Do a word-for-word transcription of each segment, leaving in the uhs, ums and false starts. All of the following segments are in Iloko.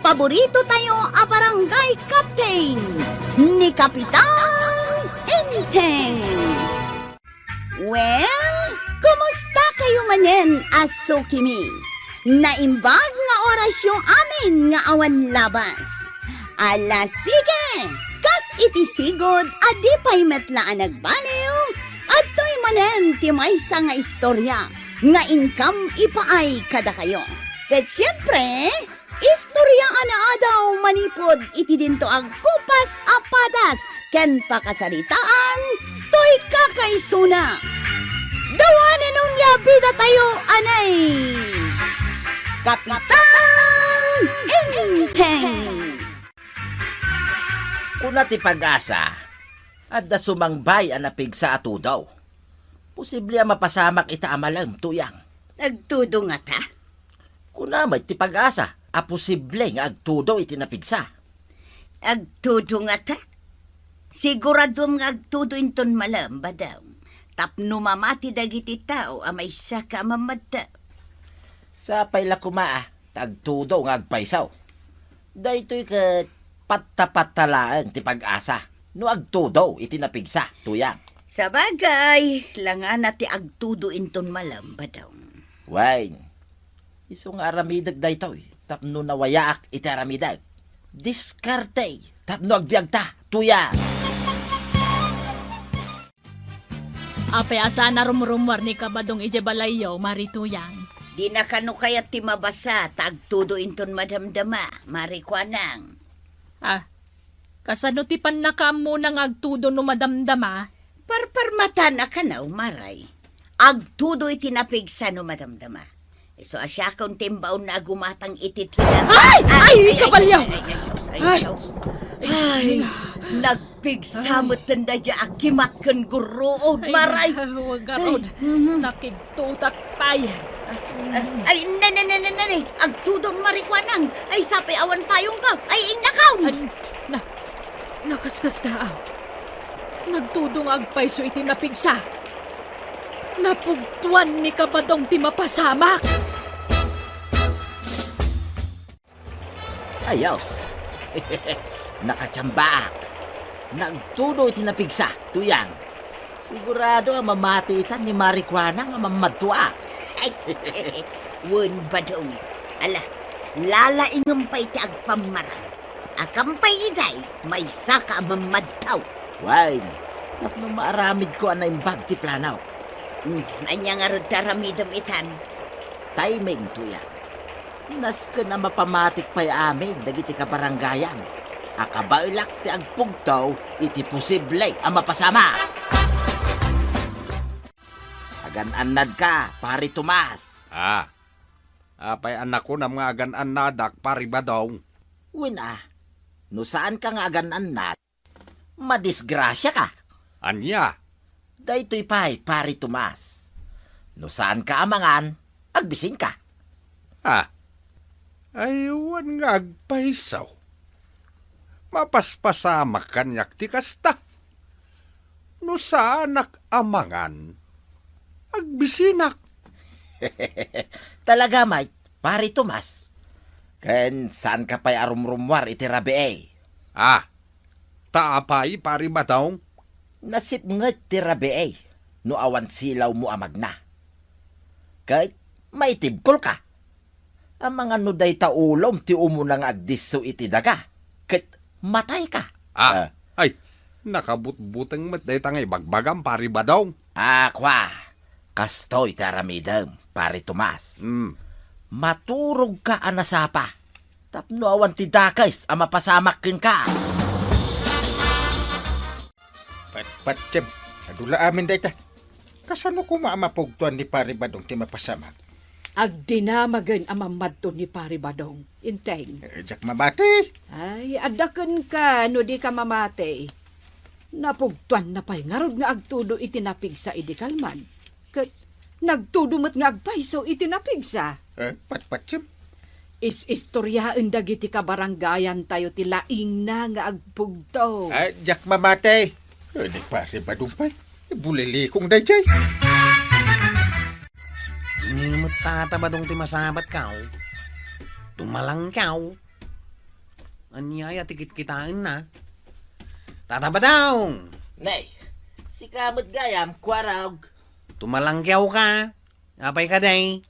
paborito tayo a barangay captain, ni Kapitan Enteng. Well, kumusta kayo manen a sukimi? Naimbag nga orasyo amin nga awan labas. Ala, sige! Kas iti sigud a di pay met la a nagbaliw, adtoy manen ti maysa nga istorya nga inkam ipaay kadakayo. Ket siempre, istorya a naadaw manipud iti dinto a kupas a padas ken pakasaritaan toy kakaisuna. Dawanen onia bidatayo, anay! Kapitan Enteng! Kuna ti Pag-asa, adda sumangbay a napigsa a tudo. Posible a mapasamak ita a malem, Tuyang. Agtudo ngata? Kuna met ti Pag-asa a posible nga agtudo iti napigsa. Agtudo ngata? Siguraduam nga agtudo inton malem, Badong, tapno mamati dagiti tao a maysaka a mammaddaw. Sapay la koma, a, ta agtudo nga agpayso. Daytoy ket patta-patta laeng ti Pag-asa no agtudo iti napigsa, Tuyang. Sabagay, langana ti agtudo inton malem, Badong. Wen, isu nga aramidek daytoy tapno nawayaak iti aramidek. Diskarte tapno agbiagta, Tuyang. Apay a saan a rumrumuar ni Kabadong idiay balayyo, Mari Tuyang? Dina kano kayat ti mabasa ta agtudo inton madamdama, Mari Kuanang? Ah, kasano ti pannakaammona nga agtudo no madamdama? Parparmatana kano, Maray. Agtudo iti napigsa no madamdama. Isu a siakon ti imbaonna a gumatang iti tinan. Ay! Ay, ay, ay, kabalyo! Ay, ay, ay, sus, ay, ay, sus. Ay, ay, nagpigsa met ten daydiay a kimat ken gurruod, Maray. Ay, wa garud. Ay, mhm. Nakigtutak pay. Ah, ah, ay, ne, ne, ne, ne, ne, ne. Agtudon, Mari Kuanang. Ay, sapay awan payongka. Ay, innakaw. Ay, na, nakaskasdaaw. Nagtudo nga agpayso iti napigsa. Napugtoan ni Kabadong ti mapasamak. Ayos. Nakatiambaak. Nagtudo iti napigsa, Tuyang. Sigurado a mamati itan ni Mari Kuanang a mammadtuak. Ay, wen, Badong. Ala, lalaingem pay ti agpammarang. Akan pay idiay, maysaka a mammaddaw. Wen, tapno maaramidko a naimbag ti plano. Hmm, ania ngarud ti aramidem itan? Timing, Tuyang. Nasken a mapamatik pay amin dagiti kabarangayan a kabaelak ti agpugtaw iti posible a mapasamak. Agan-annadka, Pari Tomas. Ah, apay a nakunam nga agan-annadak, Pari Badong? Wen a, no saanka nga agan-annad, madisgrasiaka. Ania? Daytoy pay, Pari Tomas. No saanka a mangan, agbisinka. Ah, aywan nga agpayso. Mapaspasamak kaniak ti kasta. No saanak a mangan, agbisinak. Talaga met, Pari Tomas. Ken saanka pay a rumrumuar iti rabii. Ah, ta apay, Pari Badong? Nasipnget ti rabii no awan silawmo a magna. Ket maitibkolka. Amangan no dayta ulom ti umuna nga agdisso iti daga, ket matayka. Ah, ah. Ay, nakabutbuteng met dayta nga ibagbagam, Pari Badong. Ah, kua, kastoy ti aramidem, Pari Tomas. Mm. Maturogka a nasapa, tapno awan ti dakes a mapasamak kenka. Patpatiem, adu la amin dayta. Kasano koma a mapugtoan ni Pari Badong ti mapasamak? Agdinamagen a mammadto ni Pari Badong, Enteng. Eh, diak mamati. Ay, adda kenka no dika mamati. Napugtoanna pay ngarud nga agtudo iti napigsa idi kalman. Ket nagtudo met nga agpayso iti napigsa. Eh, patpatiem. Is-istoriaen dagiti kabarangayantayo ti laingna nga agpugtaw. Ah, diak mamati. Eh, ni Pari Badong pay. Bulilikong daydiay. Inimet tata Badong ti masabatkaw. Tumalangkaw. Ania aya ti kitkitaenna? Tata Badong! Nay, sika met gayam, Kuarog. Tumalangkiawka. Apay kadi?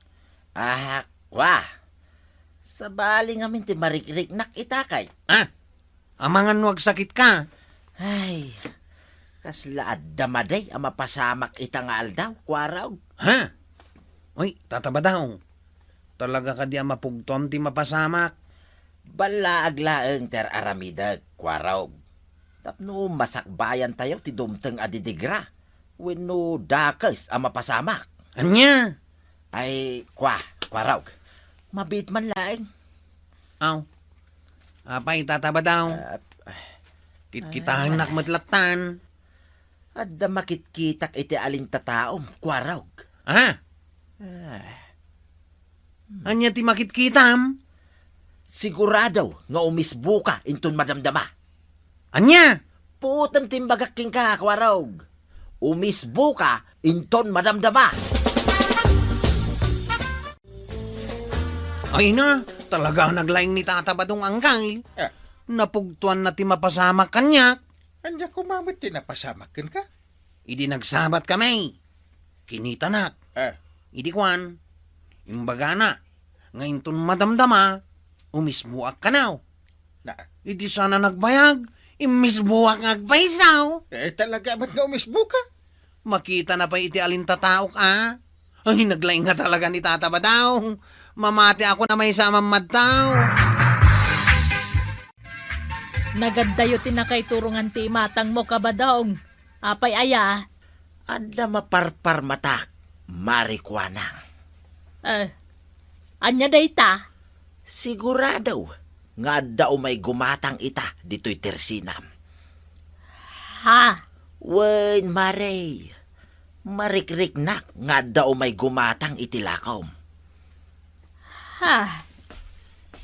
Ah, kua. Sabali ngamin ti marikriknak ita kay. Ah, amangan no agsakitka? Ay, kasla adda madi a mapasamak ita nga aldaw, Kuarog. Ha? Uy, Tata Badong. Talaga kadi a mapugtuam ti mapasamak? Ballaag laeng ti ar-aramidek, Kuarog. Tapno masakbayantayo ti dumteng a didigra wenno dakes a mapasamak. Ania? Ay, kua, Kuarog. Mabiit man laeng. Aw. Apay, Tata Badong? Ah, kitkitaennak met lattan. Adda makitkitak iti alintataom, Kuarog. Ah? Ah. Ania ti makitkitam? Sigurado nga umisbuka inton madamdama. Ania? Putem ti imbagak kenka, Kuarog. Umisbuka inton madamdama. Ay na, talaga naglaing ni Tata Badong, Anggail. Ah. Napugtuanna ti mapasamak kaniak. Ania koma met ti napasamak kenka? Idi nagsabat kami, kinitanak. Ah. Idi kuan, imbagana nga inton madamdama, umisbuak kano. Na? Idi sana nagbayag, immisbuak nga agpayso. Eh, talaga met nga umisbuka? Makitana pay iti alintataok, a? Ay, naglaing nga talaga ni Tata Badong. Mamatiak a maysa a mammadtaw. Nagaddayo ti nakaiturongan ti imatangmo, Kabadong. Apay aya? Adda maparparmatak, marijuana. Eh, ania dayta? Sigurado nga adda umay gumatang ita ditoy tersinam. Ha? Wen, Mare, marikriknak nga adda umay gumatang iti lakom. Ha?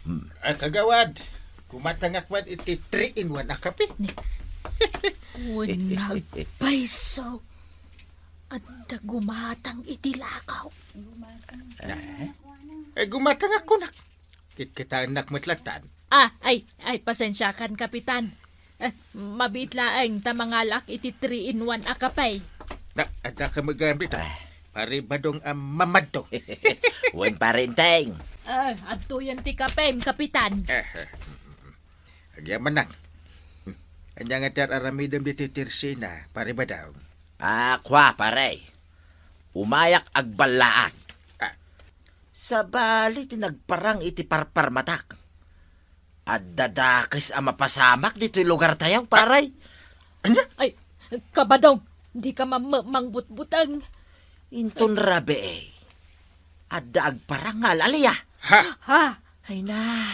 Hmm. Ah, kagawad, gumatangak man iti three-in-one a kape. Wen, agpayso. Adda gumatang iti lakaw. Na? Eh, gumatangak kunak. Kitkitaennak met lattan. Ah, ay, ay, pasensiakan, Kapitan. Eh, mabiit laeng ta mangalak iti three-in-one a kape. Na, adda ka met gayam dita. Ah. Pare Badong a mamadto. Wen, Pare Enteng. Ah, adtoyen ti kapem, Kapitan. Eh, eh, mm, mm, mm. Agyamanak. Hmm. Ania nga ti ar-aramidem ditoy tersina, Pare Badong? Ah, kua, pare. Umayak agballaag. Ah. Sabali ti nagparang iti parparmatak. Adda dakes a mapasamak ditoy lugartayo, pare. Ania? Ay, Kabadong, dika mamma-, mangbutbuteng. Inton rabii, adda agparang nga al-alia. Ha? Ha? Ay na,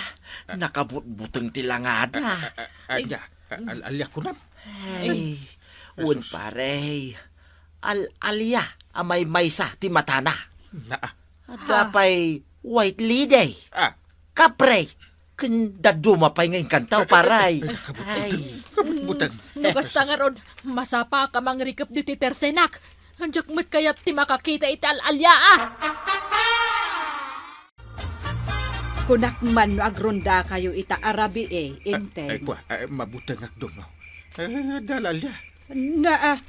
nakabutbuteng ti langada. A-, a-, a-, ania? A-, al-alia kunam? Ay, wen, pare. Al-alia a maymaysa ti matana. Naa. Adda pay white lady. Ah. Kapre. Ken dadduma pay nga inkantaw, pare. Ay, kabutbuteng. Ay. Kabutbuteng. No kasta ngarud, masapaka mangrikep ditoy tersenak. Diak met kayat ti makakita iti al-alia, a. Kunak man no agrondakayo ita a rabii, Enteng. Ay, kua, ay, mabutengak dumo. Ay, adda al-alia. Na, ah,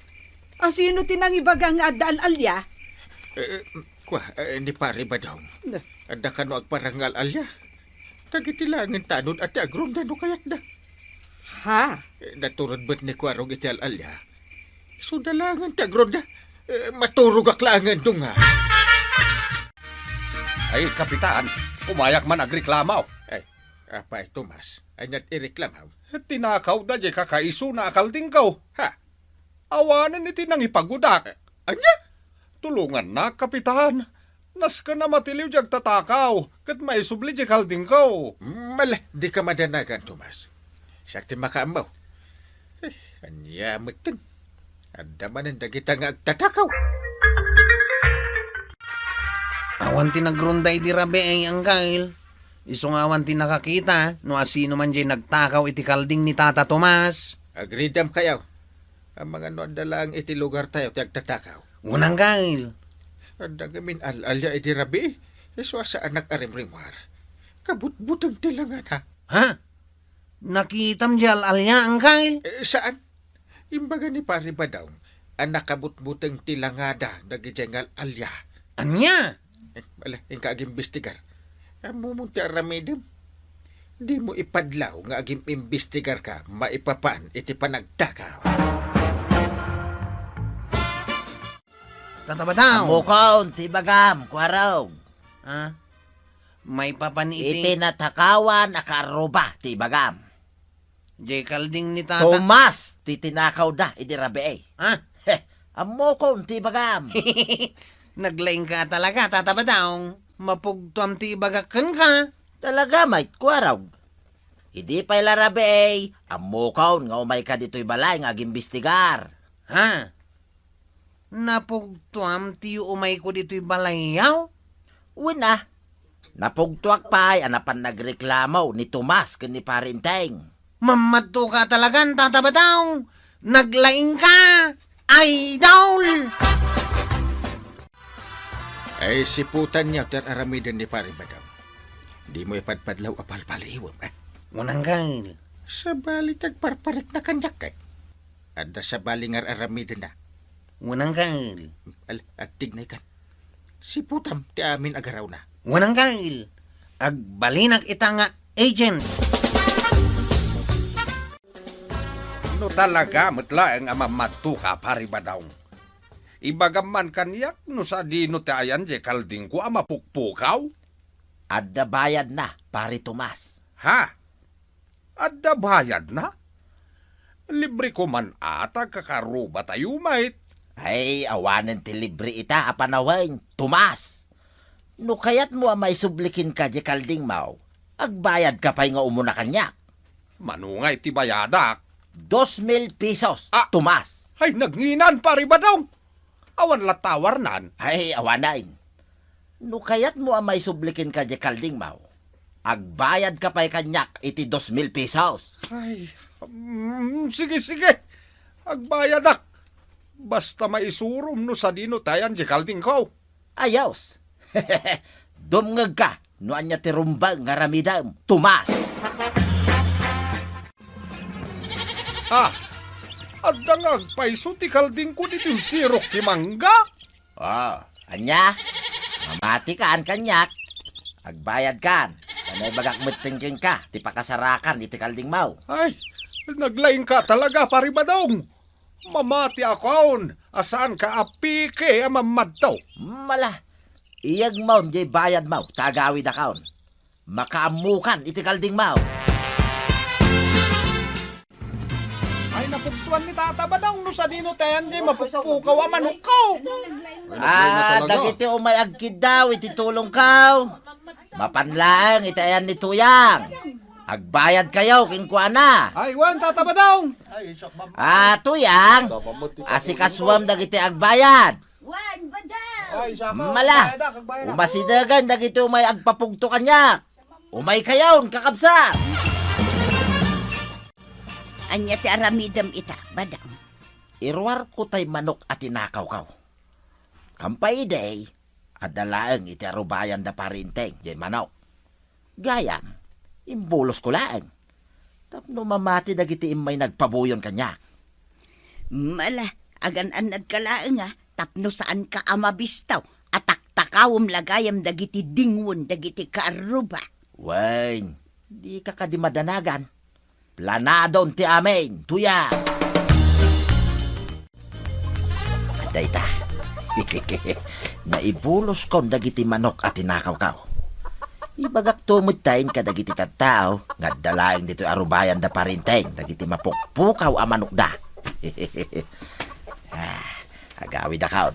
asino ti nangibaga nga adda al-alia? Eh, kua, eh, ni Pare Badong. Na. Adda kano agparang nga al-alia. Dagiti laengen tanod a ti agronda no kayatda. Ha? Eh, naturod met ni Kuarog iti al-alia. Isuda laengen ti agronda. Eh, maturogak laengen dunga. Ay, Kapitan, umayak man agreklamo. Ay, apay, Tomas, ania ti ireklamam? Tinakawda diay kakaisuna a kaldingko. Ha? Awanen iti nangipagudak. Eh, ania? Tulongannak, Kapitan. Nasken a matiliw diay agtatakaw, ket maisubli diay kaldingko. Mala, dika madanagan, Tomas. Siak ti makaammo. Eh, ania metten? Adda manen dagita nga agtatakaw. Awan ti nagronda idi rabii, Anggail. Isu nga awan ti nakakita no asino man diay nagtakaw iti kalding ni Tata Tomas. Agridam kayo. Amangan no adda laeng iti lugartayo ti agtatakaw. Wen, Anggail. Adda ngamin al-alia idi rabii. Isu a saanak a rimrimmuar. Kabutbuteng ti langada. Ha? Nakitam diay al-alia, Angkel? Eh, saan? Imbaga ni Pari Badong a nakabutbuteng ti langada dagidiay nga al-alia. Ania? Eh, ala, inka agimbestigar. Ammomon ti aramidem. Dimo ipadlaw nga agim-imbestigar ka maipapan iti panagtakaw. Tata Badong! Ammokon ti ibagam, Kuarog. Ha? Maipapan iti Iti natakawan a kaarruba ti ibagam. Diay kalding ni Tata. Tomas ti tinakawda idi rabii. Ha? He, ammokon ti ibagam. Naglaingka talaga, Tata Badong. Mapugtoam ti ibagak kenka. Talaga met, Kuarog. Idi pay la rabii, ammokon nga umayka ditoy balay nga agimbestigar. Ha? Napugtoam ti umayko ditoy balayyo? Wen a, napugtoak pay a napan nagreklamo ni Tomas ken ni Pari Enteng. Mammadtoka talaga, Tata Badong! Naglaingka, idol! Ay, siputanyo ti ar-aramiden ni Pari Badong. Dimo ipadpadlaw a palpaliiwem, eh. Wen, Angkel. Sabali ti agparparikna kaniak, eh. Adda sabali nga ar-aramidenna. Wen, Angkel. Al-, agtignay kan. Siputam ti amin a garawna. Wen, Angkel. Agbalinak ita nga agent. No talaga met laeng a mammadtoka, Pari Badong, ibagam man kaniak no sadino ti ayan diay kaldingko a mapukpukaw? Adda bayadna, Pari Tomas. Ha? Adda bayadna? Libre koma a ta agkakarrubatayo met. Ay, awanen ti libre ita a panawen, Tomas. No kayatmo a maisubli kenka diay kaldingmo, agbayadka pay nga umuna kaniak. Mano ngay ti bayadak? Dos mil pesos, Ah! Tomas. Ay, nanginan, Pari Badong! Awan latta a warnan. Ay, awanen. No kayatmo a maisubli kenka diay kaldingmo, agbayadka pay kaniak iti dos mil pesos. Ay, mm, sige, sige. Agbayadak. Basta maisurom no sadino ti ayan diay kaldingko. Ayos. Dumngegka no ania ti rumbeng nga aramidem, Tomas. Ha? Adda nga agpayso ti kaldingko ditoy sirok ti mangga? Oh, ania? Mamatikan kaniak. Agbayadkan. Ta naibagak metten kenka ti pakasarakan iti kaldingmo. Ay, naglaingka talaga, Pari Badong. Mamatiakon a saanka a peke a mammadto. Mala, iyegmon diay bayadmo ta agawidakon. Makaammokan iti kaldingmo. Ay, napugtoan ni Tata Badong no sadino ti ayan diay mapukpukaw a manokko. Ah, dagiti umay agkiddaw iti tulongko. Mapan laeng iti ayan ni Tuyang. Agbayadkayo kenkuana. Ay, wen, Tata Badong. Ah, Tuyang, asikasuem dagiti agbayad. Wen, Badong. Ay, saka, Mala, agbayadak, agbayadak. Umasidegen dagiti umay agpapugto kaniak. Umaykayon, kakabsat. Ania ti aramidem ita, Badong? Iruarko tay manok a tinakawko. Kampay idi, adda laeng iti arubayan da Pari Enteng diay manok. Gayam, imbulosko laeng. Tapno mamati dagiti immay nagpabuyon kaniak. Mala, agan-annadka laeng a tapno saanka a mabistaw a taktakawem la gayam dagiti dingwen dagiti kaarruba. Wen, dika kadi madanagan. Planadon ti amin, Tuyang. Dayta. Naibuloskon dagiti manok a tinakawko. Ibagakto metten kadagiti tattao nga adda laeng ditoy arubayan da Pari Enteng dagiti mapukpukaw a manokda. Ah, agawidakon.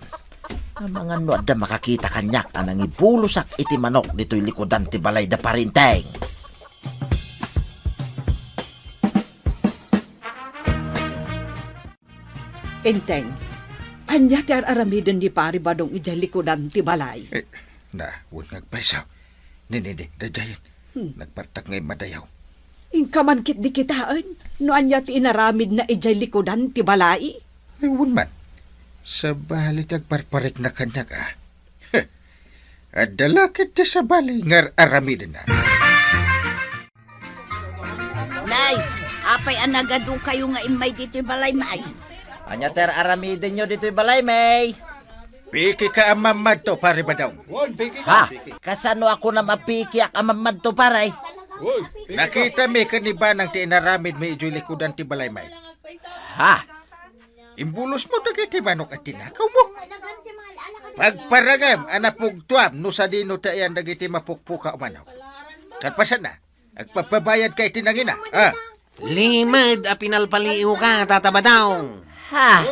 Amangan no adda makakita kaniak a nangibulosak iti manok ditoy likudan ti balay da Pari Enteng. Enteng, ania ti ar-aramiden ni Pari Badong idiay likudan ti balay? Eh, na, wen nga agpayso. Ni, ni, ni, daydiayen. Hmm. Nagpartak nga immadayaw. Inka man ketdi kitaen no ania ti inaramidna idiay likudan ti balay? Ay, wen man. Sabali ti agparparikna kaniak, a. Adda la ketdi sabali nga ar-, aramidenna. Nay, apay a nagadukayo nga immay ditoy balaymi? Ania ti ar-aramidenyo ditoy balaymi? Pikika a mammadto, Pare Badong. Ha? Kasano a kunam a pikiak a mammadto, pare? Nakitami ken ni Banang ti inaramidmi idiay likudan ti balaymi. Ha? Imbulosmo dagiti manok a tinakawmo. Pagparangam a napugtuam no sadino ti ayan dagiti mapukpuka a manok. Kalpasanna, agpapabayadka iti nangina. Ah. Limed a pinalpaliiwka, Tata Badong. Ha?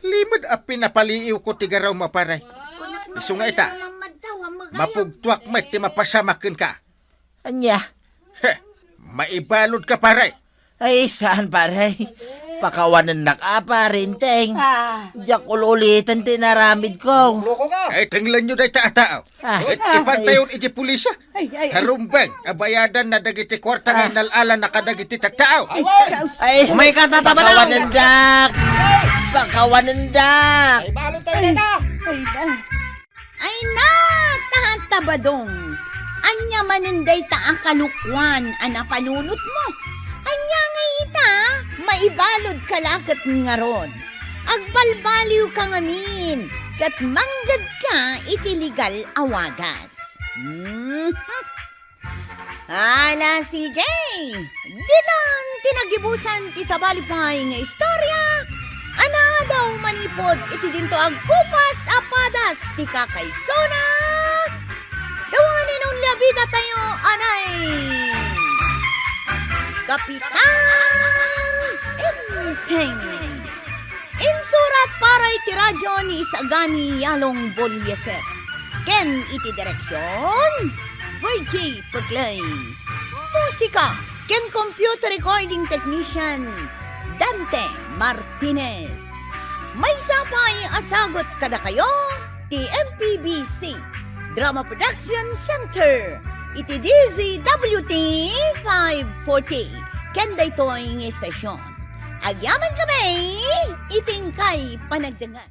Limed a pinapaliiwko ti garaw, pare. Isu nga ita, mapugtuak met ti mapasamak kenka. Ania? Heh, maibaludka, pare. Ay, saan, pare? Pakawanennak a, pare Enteng. Ah. Diak ul-uliten ti inaramidko. Loko ka. Ay, tenglenyo dayta a tao. Ah. Ket ipantayon iti pulisya. Ay, ay, ay. Harumbeng a bayadanna dagiti kuarta nga inal-alanna kadagiti tattao. Ay, sus. Ay, umayka, Tata Badong. Pakawanendak. Pakawanendak. Ay, balot tayo na. Ay, na. Ay, na, Tata Badong. Ania manen dayta a kalokuan a napanunotmo? Ania nga ita, maibaludka la ket ngarud. Agbalbaliwka ngamin, ket manggedka iti legal a wagas. Mhm. Ala, sige! Ditan ti nagibusan ti sabali pay nga istorya a naadaw manipud iti dinto agkupas a padas ti kakaisuna, the one and only a bidatayo, anay, Kapitan Enteng. Insurat para iti radio ni Isagani Yalong Bolieser. Ken iti direksion, Virgie Pegley. Musika ken computer recording technician, Dante Martinez. Maysa pay a sagut kadakayo ti M P B C Drama Production Center iti D Z W T five forty ken daytoy nga estasion. Agyamankami iti inkay panagdengngeg.